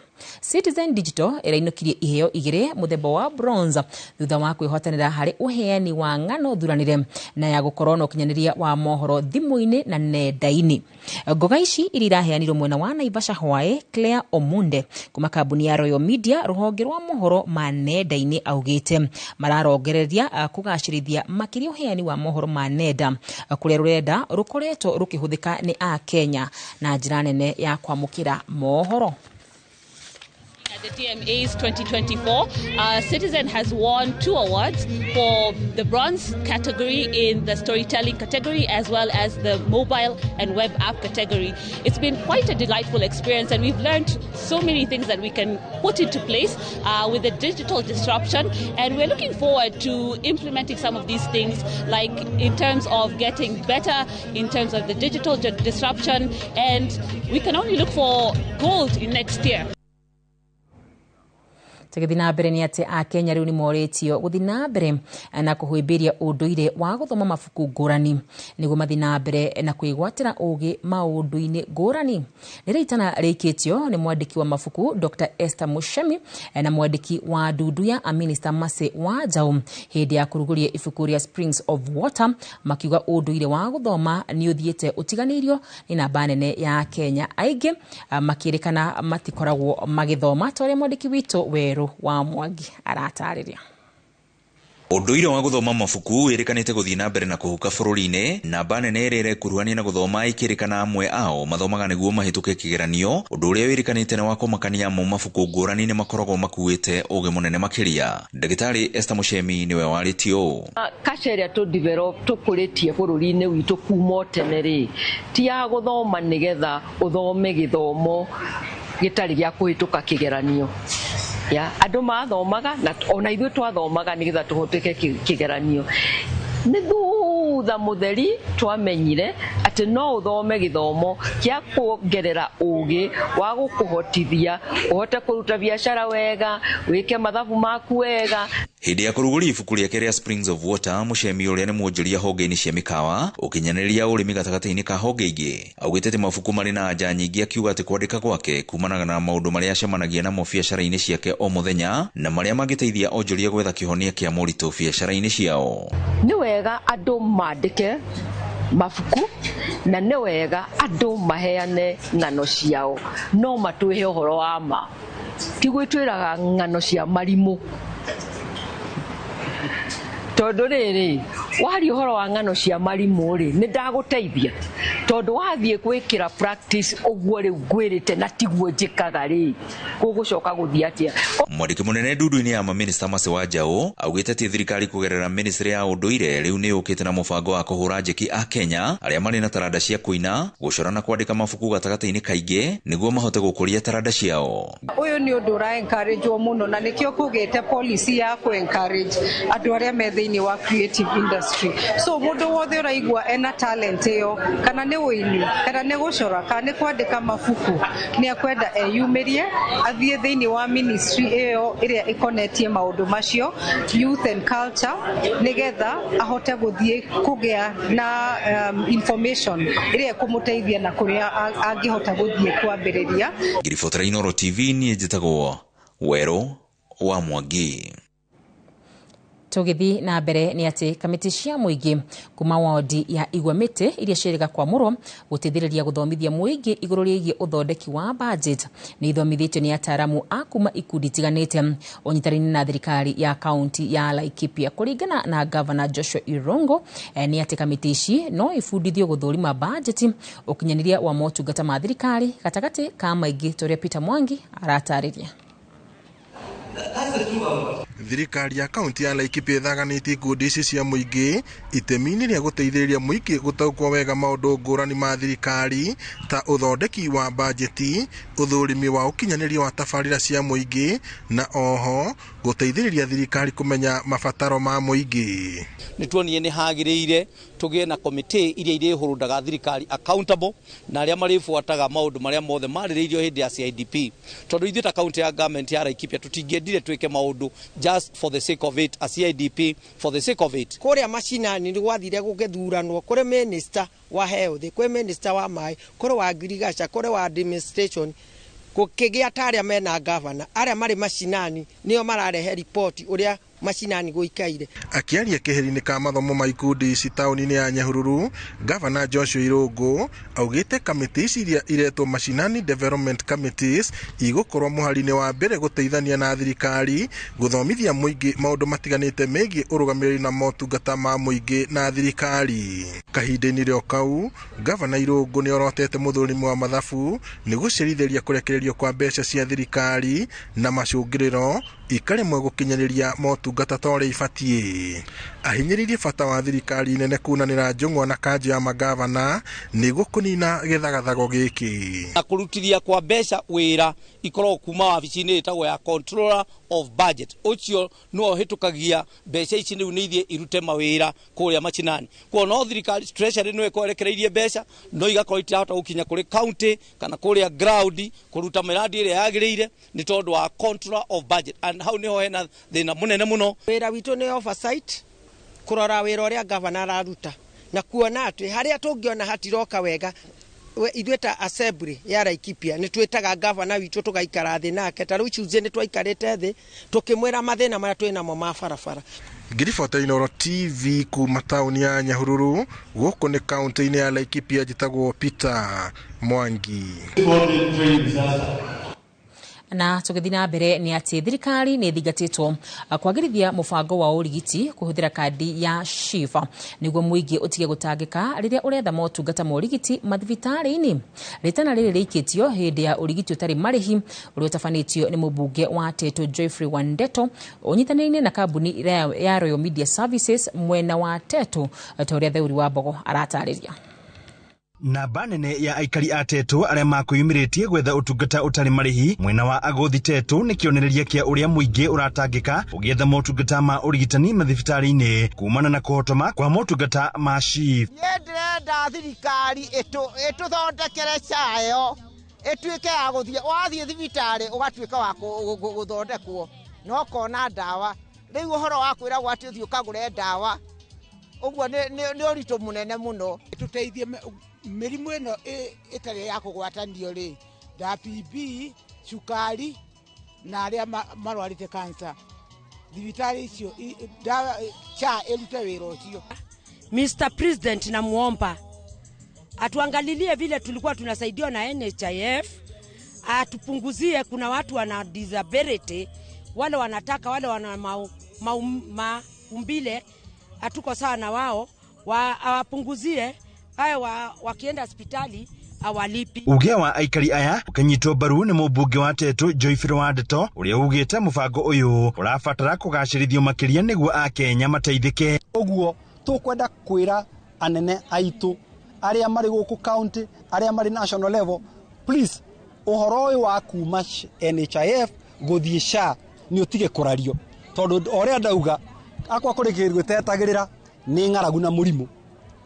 Citizen Digital ĩrainũkirie iheo igĩrĩ mũthemba wa bronze thutha wa kwĩhotanĩra harĩ ũheani wa ng'ano thuranire na ya gũkorwo na ũkinyanĩria wa mohoro thimũ-inĩ na nenda-inĩ. Ngoga ici iria iraheanirwo mwena wa Naivasha Hawaii, Claire Omunde kuma kambuni ya Royal Media rũhonge rwa mohoro ma nenda-inĩ augĩte mararongereria kũgacĩrithia makĩria ũheani wa mohoro ma nenda kũrĩa rũrenda rũkoretwo rũkĩhũthĩka nĩ Akenya na njĩra nene ya kwamũkĩra mohoro. At the DMAs 2024, Citizen has won 2 awards for the bronze category in the storytelling category as well as the mobile and web app category. It's been quite a delightful experience, and we've learned so many things that we can put into place with the digital disruption, and we're looking forward to implementing some of these things, like in terms of getting better in terms of the digital disruption, and we can only look for gold in next year. Tũgĩthiĩ na mbere nĩ atĩ Akenya rĩu nĩ morĩtio gũthiĩ na mbere na kũhĩmbĩria ũndũire wa gũthoma mabuku ngũrani nĩguo mathiĩ na mbere na kwĩgwatĩra ũgĩ maũndũ-inĩ ngũrani. Nĩ rĩitana rĩikĩtio nĩ mwandĩki wa mabuku Dr. Esther Muchemi na mwandĩki wa ndundu ya Minister Mercy Wanjaũ hĩndĩ ya kũrugũria ibuku rĩa Springs of Water, makiuga ũndũire wa gũthoma nĩ ũthiĩte ũtiganĩirio nĩ namba nene ya Kenya aingĩ makĩrĩkana matikoragwo magĩthoma ta ũrĩa mwandĩki witũ Werũ wa Mwangi aratarĩria. Ũndũire wa gũthoma mabuku wĩrĩkanĩte gũthiĩ na mbere na kũhuka bũrũri-inĩ. Namba nene ĩrĩa ĩrekuruhania na gũthoma ĩkĩrĩkana amwe ao mathomaga nĩguo mahĩtũke kĩgeranio, ũndũ ũrĩa wĩrĩkanĩte nĩ wa kũmakania amu mabuku ngũrani nĩ makoragwo makuĩte ũgĩ mũnene makĩria. Ndagĩtarĩ Esther Muchemi nĩwe warĩtie ũũ. Culture ĩrĩa tũ-develop tũkũrĩtie bũrũri-inĩ witũ kuma tene rĩ, ti ya gũthoma nĩgetha ũthome gĩthomo gĩtarĩ gĩa kũhĩtũka kĩgeranio. Ya andũ mathomaga na ona ithuĩ twathomaga nĩgetha tũhoteke kĩgeranio. Nĩ thutha mũtheri twamenyire atĩ no ũthome gĩthomo kĩa kuongerera ũgĩ wa gũkũhotithia ũhote kũruta biacara wega, wĩke mathabu maku wega. Hĩndĩ ya kũrugũria ibuku rĩake rĩa Springs of Water, Muchemi ũrĩa nĩ mwonjoria honge-inĩ cia mĩkawa ũkinyanĩria ũrĩmi gatagatĩ-inĩ ka honge ingĩ augĩte atĩ mabuku marĩ na anja nyingĩ, akiuga atĩ kwandĩka gwake kumanaga na maũndũ marĩa acemanagia namo biacara-inĩ ciake o mũthenya na marĩa mangĩteithia onjoria gwetha kĩhonia kĩa moritũ biacara-inĩ ciao. Nĩ wega andũ mandĩke mabuku na nĩ wega andũ maheane ng'ano ciao, no matwĩhe ũhoro wa ma, ti gwĩtwĩraga ng'ano cia marimũ. Tondũ rĩrĩ waria ũhoro wa ng'ano cia marimũ rĩ, nĩ ndagũteithia tondũ wathiĩ gwĩkĩra practice ũguo rĩu ngwĩrĩte na tiguo njĩkaga rĩ, gũgũcoka gũthiĩ atĩa? Mwandĩki mũnene ndundu-inĩ ya mamĩnĩsta Mercy Wanjaũ augĩte atĩ thirikari kũgerera ministry ya ũndũire rĩu nĩ yũkĩte na mũbango wa kũhũra njeki a Kenya arĩa marĩ na taranda cia kũina, gũcora na kwandĩka mabuku gatagatĩ-inĩ kaingĩ nĩguo mahote gũkũria taranda ciao. Ũyũ nĩ ũndũ ũra encourage mũno na nĩkĩo kũgĩte policy ya kũ encourage andũ arĩa me thĩinĩ wa creative industry. industry. So mũndũ wothe ũraigua ena talent ĩyo, kana nĩ ũini, kana nĩ gũcora, kana nĩ kwandĩka mabuku, nĩ akwenda eyumĩrie athiĩ thĩinĩ wa ministry ĩyo ĩrĩa ĩkonetie maũndũ macio, youth and culture, nĩgetha ahote gũthiĩ kũgĩa na information ĩrĩa ĩkũmũteithia na kũrĩa angĩhota gũthiĩ kwambĩrĩria. Ngiribotera Inooro TV, niĩ njĩtagwo Werũ wa Mwangi. Tũgĩthiĩ na mbere nĩ atĩ kamĩtĩ cia mũingĩ kuma wodi ya Igwamĩtĩ iria ciĩrĩga kwamũrwo gũteithĩrĩria gũthomithia mũingĩ igũrũ rĩgiĩ ũthondeki wa budget nĩ ithomithĩtio nĩ ataaramu a kuma ikundi itiganĩte ũnyitanĩri na thirikari ya kaunti ya Laikipia. Kũringana na Governor Joshua Irongo, nĩ atĩ kamĩtĩ ici no ibundithio gũthũrima budget, ũkinyanĩria wa motungata ma thirikari gatagatĩ ka maingĩ, ta ũrĩa Peter Mwangi aratarĩria. Thirikari ya kaunti ya Laikipia ĩthaganĩtie ikundi ici cia mũingĩ itemi-inĩ rĩa gũteithĩrĩria mũingĩ gũtaũkwo wega maũndũ ngũrani ma thirikari ta ũthondeki wa bajeti, ũthũrimi wa ũkinyanĩria wa tabarĩra cia mũingĩ, na oho gũteithĩrĩria thirikari kũmenya mabataro ma mũingĩ. Nĩ tuonire nĩ hagĩrĩire tũgĩe na komĩtĩ iria irĩhũrũndaga thirikari accountable na arĩa marĩbuataga maũndũ marĩa mothe marĩrĩirio hĩndĩ ya CIDP, tondũ ithuĩ ta kaunti ya government ya Laikipia tũtingĩendire twĩke maũndũ just for the sake of it, a CIDP for the sake of it. Kũrĩa macinani nĩ gwathire gũgĩthuranwo kũrĩ minister wa health, kwĩ minister wa maĩ, kũrĩ wa ngirigaca, kũrĩ wa administration, gũkĩgĩa ta arĩa mena governor, arĩa marĩ macinani nĩo mararehe ripoti ũrĩa macinani gũikaire. Akĩaria keheri-inĩ ka mathomo ma ikundi ici taũni-inĩ ya Nyahururu, Gavana Joshua Irũngũ augĩte kamĩtĩ ici iria iretwo Mashinani Development Committees igũkorwo mũhari-inĩ wa mbere gũteithania na thirikari gũthomithia mũingĩ maũndũ matiganĩte megiĩ ũrũgamĩrĩri na motungata ma mũingĩ na thirikari. Kahinda-inĩ rĩo kau, Gavana Irũngũ nĩ orotete mũthũrimi wa mathabu nĩ gũcerithĩria kũrekererio kwa mbeca cia thirikari na macũngĩrĩro ikaremwo gũkinyanĩria motungata ta ũrĩa ibatiĩ. Ahinyĩrĩirie bata wa thirikari nene kunanĩra njũng'wa na kanjũ ya magavana nĩguo kũnina gĩthagathago gĩkĩ. Na kũrutithia kwa mbeca wĩra ikoragwo kuma wabici-inĩ ĩtagwo ya controller of budget, ũcio nĩwe ũhĩtũkagia mbeca ici rĩu nĩ ithiĩ irute mawĩra kũrĩa macinani. Kuo no thirikari treasury nĩwe ĩkwerekereirie mbeca, no igakorwo itirahota gũkinya kũrĩ county kana kũrĩa ground kũruta mĩradi ĩrĩa yagĩrĩire nĩ tondũ wa controller of budget, and hau nĩho hena thĩna mũnene mũno. Wĩra witũ nĩ oversight, kũrora wĩra ũrĩa gavana araruta na kuona atĩ harĩa tũngĩona hatiroka wega, ithuĩ ta assembly ya Laikipia nĩ twĩtaga gavana witũ tũgaikara thĩ nake. Ta rĩu Tuesday nĩ twaikarĩte thĩ tũkĩmwĩra mathĩna marĩa twĩ namo ma barabara. Ngiribota Inooro TV kuma taũni ya Nyahururu, gũkũ nĩ kaunti-inĩ ya Laikipia, njĩtagwo Peter Mwangi. Na tũgĩthiĩ na mbere nĩ atĩ thirikari nĩ ĩthingatĩtwo kwagĩrithia mũbango wa ũrigiti kũhũthĩra kandi ya SHIF nĩguo mũingĩ ũtige gũtangĩka rĩrĩa ũretha motungata ma ũrigiti mathibitarĩ-inĩ. Rĩtana rĩrĩ rĩikĩtio hĩndĩ ya ũrigiti ũtarĩ marĩhi ũrĩa ũtabanĩtio nĩ mũmbunge wa Tetu Geoffrey Wandeto ũnyitanĩire na kambuni ya Royal Media Services mwena wa Tetu, ta ũrĩa Theuri wa Mbogo aratarĩria. Namba nene ya aikari a Tetu arĩa makwĩyumĩrĩtie gwetha ũtungata ũtarĩ marĩhi mwena wa Agothi Tetu nĩ kĩonereria kĩa ũrĩa mũingĩ ũratangĩka ũgĩetha motungata ma ũrigitani mathibitarĩ-inĩ kumana na kũhotoma kwa motungata ma SHIF. Niĩ ndĩrenda thirikari ĩtũthondekere cayo ĩtuĩke ya gũthiĩ, wathiĩ thibitarĩ ũgatuĩka wa gũthondekwo na ũkona ndawa. Rĩu ũhoro wa kwĩragwo atĩ ũthiĩ ũkagũre ndawa ũguo nĩ ũritũ mũnene mũno. Tũteithie mĩrimũ ĩno ĩtarĩ ya kũgwatanio rĩ, ta TB, cukari na arĩa marwarĩte cancer, thibitarĩ icio SHA ĩrute wĩra ũcio. Mr. President, namuomba atuangalilie vile tulikuwa tunasaidiwa na NHIF, atupunguzie. Kuna watu wana disability, wale wanataka, wale wana maumbile hatuko sawa na wao, awapunguzie haya, wakienda hospitali awalipi. Uge wa aikari aya ũkĩnyitwo mbaru nĩ mũmbunge wa Tetu Geoffrey Wandeto ũrĩa ugĩte mũbango ũyũ ũrabatara kũgacĩrithio makĩria nĩguo akenya mateithĩke. Ũguo tũkwenda kwĩra anene aitũ arĩa marĩ gũkũ county, arĩa marĩ national level, please, ũhoro ũyũ wa kuma NHIF gũthiĩ SHA nĩ ũtige kũrario, tondũ ũrĩa ndauga akwa kũrĩ kĩndũ gĩtetagĩrĩra Nĩ ng'aragu na mũrimũ.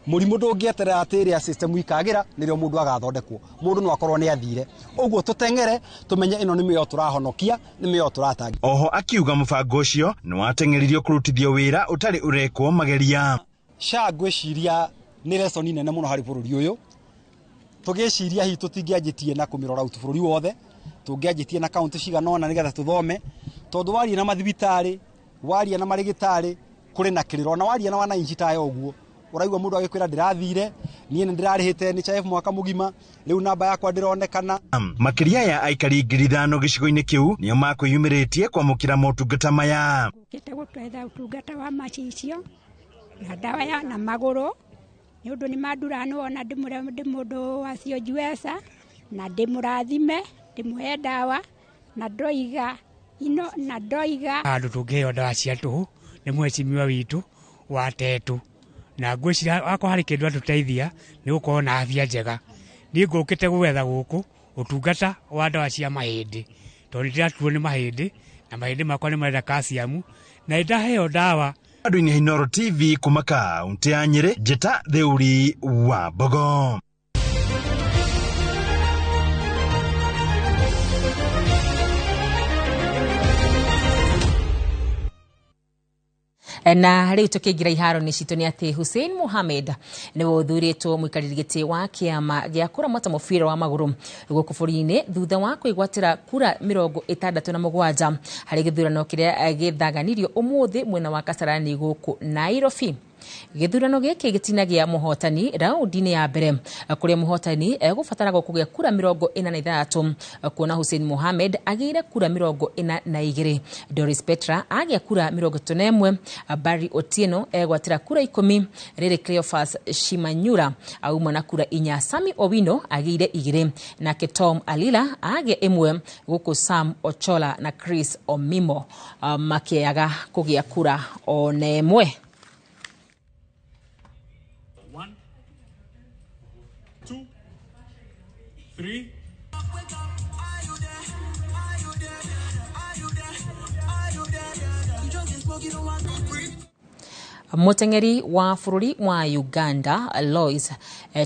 Mũrimũ ndũngĩeterera atĩ ĩrĩa system ikagira nĩrĩo mũndũ agathondekwo. Mũndũ no akorwo nĩ athire. Ũguo tũteng'ere tũmenye ĩno nĩ mĩoyo tũrahonokia, nĩ mĩoyo tũratangia. Oho akiuga mũbango ũcio nĩ wateng'eririo kũrutithio wĩra ũtarĩ ũrekwo mageria. SHA ngwĩciria nĩ lesson nene mũno harĩ bũrũri ũyũ. Tũgĩciria hihi tũtingĩanjĩtie na kũmĩrora bũrũri wothe, tũngĩanjĩtie na kaunti cigana ũna nĩgetha tũthome, tondũ waria na mathibitarĩ, waria na marĩgĩtarĩ, kũrĩ na kĩrĩro, na waria na wananchi tayo ũguo ũraigua mũndũ agĩkwĩra ndĩrathire, niĩ nĩ ndĩrarĩhĩte NHIF mwaka mũgima, rĩu namba yakwa ndĩronekana. Makĩria ya aikari 5,000 gĩcigo-inĩ kĩu nĩo makwĩyumĩrĩtie kwamũkĩra motungata maya. Ngũkĩte gũtwetha ũtungata wa macicio na ndawa ya na magũrũ nĩ ũndũ nĩ mandura nĩwona ndĩ mũndũ wacionjiwesa na ndĩmũrathime ndĩmũhe ndawa na ndoiga ino na ndoiga handũ tũngĩheo ndawa cia tũhũ nĩ mheshimiwa witũ wa Tetu na ngwĩciria akorwo harĩ kĩndũ atũteithia nĩ gũkorwo na afya njega. Niĩ ngũkĩte gwetha gũkũ ũtungata wa ndawa cia mahĩndĩ tondũ nĩndĩratuo nĩ mahĩndĩ na mahĩndĩ makwa nĩ marenda calcium na nĩndaheo ndawa. Andũ-inĩ Inooro TV kuma kaunti ya Nyĩrĩ, Njĩta Theuri wa Mbogo. Na rĩu tũkĩingĩra iharo-inĩ citũ nĩ atĩ Hussein Mohamed nĩwe ũthurĩtwo mũikarĩri gĩtĩ wa kĩama gĩa kũramata mũbira wa magũrũ gũkũ bũrũri-inĩ thutha wa kwĩgwatĩra kura 67 harĩ gĩthurano kĩrĩa gĩthaganirio ũmũthĩ mwena wa Kasarani gũkũ Nairobi. Gĩthurano gĩkĩ gĩtinagĩa mũhotani raundi-inĩ ya mbere kũrĩa mũhotani egũbataragwo kũgĩa kura 46 kuona Hussein Mohamed agĩire kura 42, Doris Petra agĩa kura 31, Barry Otieno egwatĩra kura 10, rĩrĩ Cleophas Shimanyura auma na kura 4, Sami Owino agĩire 2, nake Tom Alila agĩa 1, gũkũ Sam Ochola na Chris Omimo makĩaga kũgĩa kura ona 1. 1, 2, 3. Mũteng'eri wa bũrũri wa Uganda Lois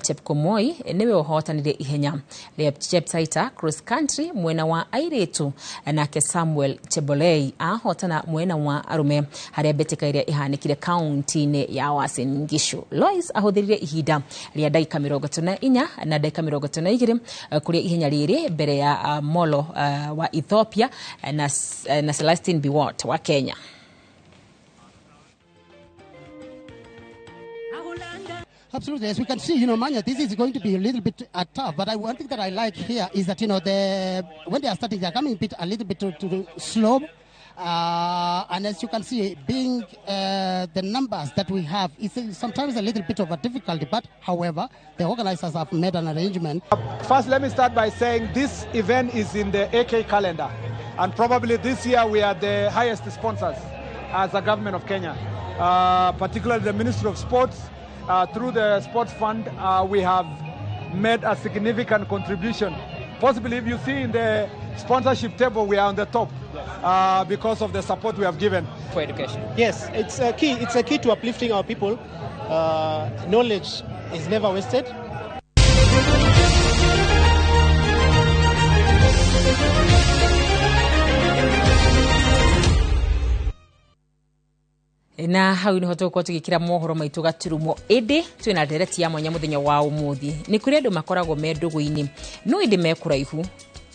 Chepkomoi nĩwe ũhotanire ihenya rĩa Cheptaita cross country mwena wa airĩtu, nake Samuel Chebolei ahotana mwena wa arũme harĩa mbĩtĩka ĩrĩa ĩhanĩkire kaunti-inĩ ya Uasin Gishu. Lois ahũthĩrire ihinda rĩa ndagĩka 34 na ndagĩka 32 kũrĩa ihenya rĩrĩ mbere ya Molo wa Ethiopia na Celestine Biwott wa Kenya. Absolutely. As we can see, Manya, this is going to be a little bit tough. But one thing that I like here is that, when they are starting, they are coming a little bit too slow. And as you can see, being the numbers that we have, it's sometimes a little bit of a difficulty. But, however, the organizers have made an arrangement. First, let me start by saying this event is in the AK calendar. And probably this year we are the highest sponsors as a government of Kenya, particularly the Ministry of Sports. Through the Sports Fund, we have made a significant contribution. Possibly, if you see in the sponsorship table, we are on the top because of the support we have given. For education. Yes, it's a key. It's a key to uplifting our people. Knowledge is never wasted. Na hau niho tũgũkorwo tũgĩkĩra mohoro maitũ gaturumo ĩndĩ twĩna ndereti ya mwanya mũthenya wa ũmũthĩ. Nĩ kũrĩ andũ makoragwo me ndũgũ-inĩ no ĩndĩ me kũraihu,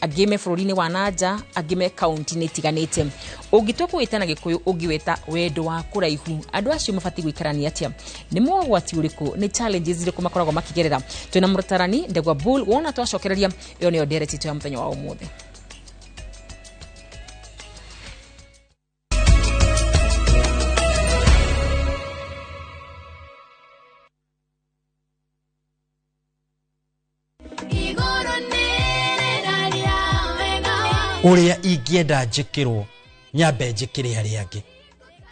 angĩ me bũrũri-inĩ wa nanja, angĩ me kaunti-inĩ itiganĩte. Ũngĩtua kũwĩta na Gĩkũyũ ũngĩwĩta wendo wa kũraihu, andũ acio mabatiĩ gũikarania atĩa? Nĩ mogwati ũrĩkũ? Nĩ challenges irĩkũ makoragwo makĩgerera? Twĩna mũtarani Ndegwa Bull, wona twacokereria ĩyo nĩyo ndereti itũ ya mũthenya wa ũmũthĩ. Ũrĩa ingĩenda njĩkĩrwo nyambe njĩkĩre arĩa angĩ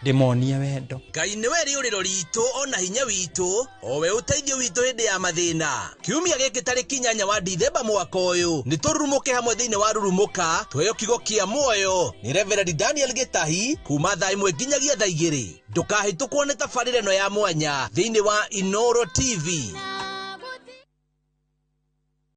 Ndĩmonie wendo. Ngai nĩwe rĩũrĩro ritũ ona hinya witũ, o we ũteithio witũ hĩndĩ ya mathĩna. Kiumia gĩkĩ tarĩki 8 wa Dithemba mwaka ũyũ, nĩ tũrurumũke hamwe thĩinĩ wa Rurumũka, tuheo kiugo kĩa muoyo nĩ Reverend Daniel Gĩtahi kuma thaa 1 nginyagia thaa 2. Ndũkahĩtũkwo nĩ tabarĩra ĩno ya mwanya thĩinĩ wa Inoro TV.